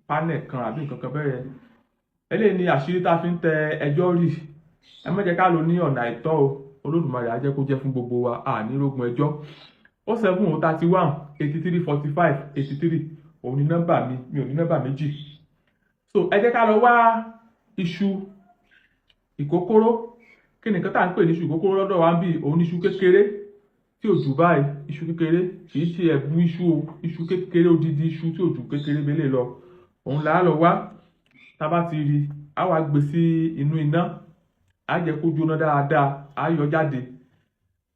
panel kan àbí nǹkan kan bẹ́ẹ̀. Eléyìí ni àṣírí tá a fi ń tẹ ẹjọ́ rì. Ẹ má jẹ́ ká lò ní ọ̀nà àìtọ́ o. Olódùmarè á jẹ́ kó jẹ́ fún gbogbo wa, à ní rógun ẹjọ́. 070 31 83 45 83, òun ni nọ́mbà mi. Mi ò ní nọ́mbà méjì. So ẹ jẹ́ ká lọ wá iṣu ìkókóró. Kí ni nǹkan tá à ń pè ní iṣu ìkókóró lọ́dọ̀ wa ń bí? Òun ní iṣu kékeré tí ò jù báyìí. Iṣu kékeré, kì í ṣe ẹ̀bù iṣu o, iṣu kékeré, odidi iṣu tí ò jù kékeré mélé lọ, òun là á lọ wá. Tá a bá ti rí, á wá gbé sí inú iná, á jẹ́ kó jóná dáadáa, á yọ jáde.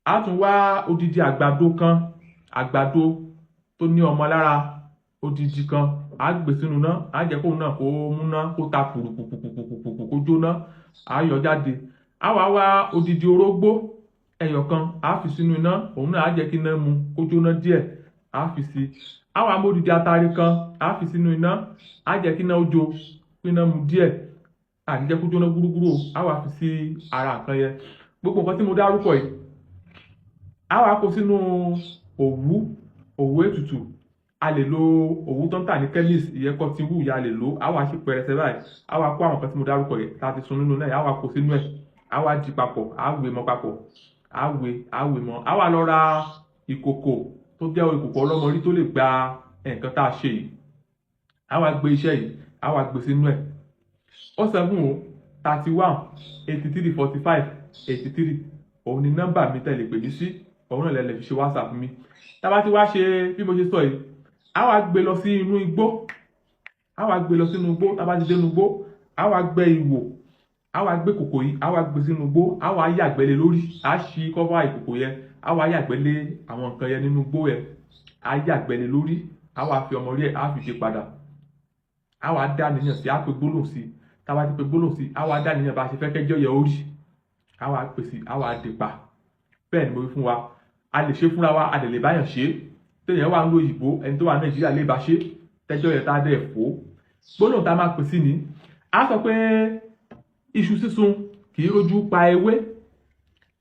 Á tún wá odidi àgbàdo kan, àgbàdo tó ní ọmọ lára, odidi kan, á gbé sínú iná, á jẹ́ kóun náà kó múná, kó ta pùrùpùpùpùpùpù, kó jóná, á yọ jáde. Á wá wá odidi orógbó ẹyọ kan, á fi sínú iná, òun náà á jẹ́ kí iná mu, kó jóná díẹ̀, á fi sí. Á wá mú odidi atare kan, á fi sínú iná, á jẹ́ kí iná ó jó, kí iná mu díẹ̀, àní jẹ́ kó jóná gúrúgúrú o, á wá fi sí ara nǹkan yẹn. Gbogbo nǹkan tí mo dárúkọ yìí, á wá kó sínú òwú, òwú ètùtù. A lè lo òwú tó ń tà ní chemist, ìyẹn cotton wool ya lè lò. Á wá ṣe pẹrẹsẹ báyìí, á wá kó àwọn nǹkan tí mo dárúkọ yìí tá a ti sun nínú náà, á wá kó sínú ẹ̀, á wá di papọ̀, á wé mọ́ papọ̀, á wé, á wé mọ́. Á wá lọ ra ìkòkò tó jẹ́ ìkòkò ọlọ́mọrí tó lè gba nǹkan tá a ṣe yìí. Á wá gbé iṣẹ́ yìí, á wá gbé sínú ẹ̀. 070 31 83 45 83, òun ni nọ́mbà mi tẹ́ lè pè mí sí, òun náà lẹ lè fi ṣe WhatsApp mi. Tá a bá ti wá ṣe bí mo ṣe sọ yìí, á wá gbé lọ sí inú igbó, á wá gbé lọ sínú igbó. Tá a bá ti dé inú igbó, á wá gbẹ́ ihò, á wá gbé kòkò yìí, á wá gbé sínú igbó, á wá yàgbẹ́ lé lórí, á ṣí cover ìkòkò yẹn, á wá yàgbẹ́ lé àwọn nǹkan yẹn nínú igbó yẹn, á yàgbẹ́ lé lórí, á wá fi ọmọ rí ẹ̀, á fi ṣe padà, á wá dá níyàn sí, á pe gbólóhùn sí. Tá a bá ti pe gbólóhùn sí, á wá dá níyàn bá a ṣe fẹ́ kẹ́jọ́ yẹ ó rí, á wá pèsè, á wá dè pa. Bẹ́ẹ̀ ni mo wí fún wa. A lè ṣe fúnra wa, a lè lè báyàn ṣe. Téèyàn wà ń lo òyìnbó, ẹni tó wà ní Nàìjíríà lè bá ṣe, tẹ́jọ́ yẹn tá a dẹ̀ fò. Gbólóhùn tá a máa pè sí ni, a sọ pé iṣu sísun kì í rojú pa ewé,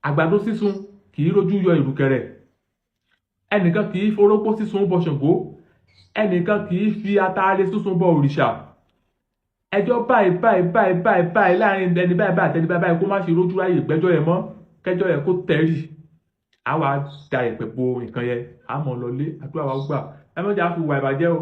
àgbàdo sísun kì í rojú yọ ìrùkẹ̀rẹ̀, ẹnìkan kì í forógbó sísun bọ Ṣàngó, ẹnìkan kì í fi ataare sísun bọ òrìṣà. Ẹjọ́ báyìí báyìí báyìí báyìí báyìí láàrin ẹni báyìí báyìí àtẹni báyìí báyìí, kó má ṣe rójú ráyè gbẹ́jọ́ yẹn mọ́, kẹ́jọ́ yẹn kó tẹ̀rì. Á wá da ẹ̀pẹ̀ bo nǹkan yẹn, á mọ̀ lọlé. Àdúrà wa gbà. Ẹ má jẹ́ á fi wà ìbàjẹ́ o.